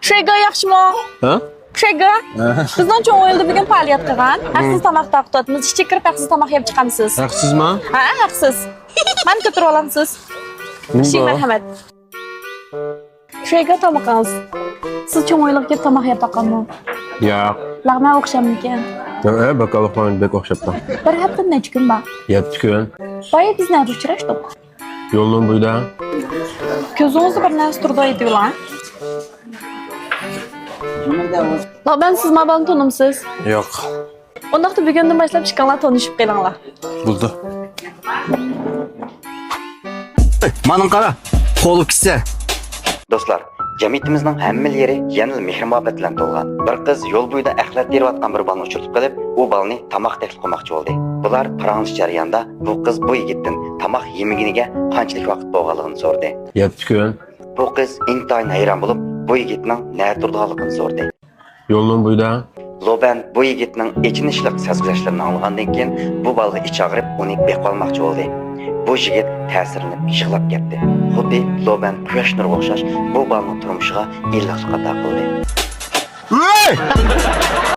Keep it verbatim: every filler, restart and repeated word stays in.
شۇيگا ياخشىمۇ؟ ھە؟ شۇيگا. بىزنىڭ چوڭ ھويلىدا بۈگۈن پائالىيەت قىلغان. ھەقسىز تاماق تارقىتىۋاتىمىز. ئىچكىرى كىرىپ ھەقسىز تاماق يەپ چىقامسىز؟ ھەقسىزما؟ ھە، ھەقسىز. مەن كۆتۈرۈۋالامسىز؟ كىچىك مەرھەمەت. شۇيگا تامىقىڭىز. سىز چوڭ ھويلىغا كېلىپ تاماق يەپ باققانمۇ؟ ياق. لەغمەن ئوخشامدىكەن؟ ياق، ئە، باكاللىق بەك ئوخشاپتۇ. بىر ھەپتىدە نەچچە كۈن بار؟ يەتتە كۈن. بايا بىز نەدە ئۇچراشتۇق؟ يولنىڭ بويىدا. كۆزىڭىزدە بىر نەرسە تۇرىدۇ ئېيتىۋېلىڭ. لەغمەن، سىز ما بالىنى تونۇمسىز؟ ياق. ئۇنداقتا بۈگۈندىن باشلاپ ئىككىڭلار تونۇشۇپ قېلىڭلار. بولدى. مانا قارا، قولۇپ كېتىسەن. دوستلار، جەمئىيىتىمىزنىڭ ھەممىلا يېرى يەنىلا مېھىر-مۇھەببەت بىلەن تولغان. بىر قىز يول بويىدا ئەخلەت تېرىۋاتقان بىر بالىنى ئۇچرىتىپ قېلىپ، ئۇ بالىنى تاماق تەكلىپ قىلماقچى بولدى. بۇلار پاراڭلىشىش جەريانىدا بۇ قىز بۇ يىگىتتىن تاماق يېمىگىنىگە قانچىلىك ۋاقىت بولغانلىقىنى سورىدى. يەتتە كۈن. بۇ قىز ئىنتايىن ھەيران بولۇپ، بۇ يىگىتنىڭ نەدە تۇرىدىغانلىقىنى سورىدى. يولنىڭ بويىدا. لوبەن بۇ يىگىتنىڭ ئېچىنىشلىق سەزگۈلەشلىرىنى ئاڭلىغاندىن كېيىن، بۇ بالىغا ئىچ ئاغرىپ، ئۇنى بېقىۋالماقچى بولدى. بۇ يىگىت تەسىرلىنىپ يىغلاپ كەتتى. خۇددى لوبەن قۇياش نۇرىغا ئوخشاش بۇ بالىنىڭ تۇرمۇشىغا ئىللىقلىق ئاتا قىلدى.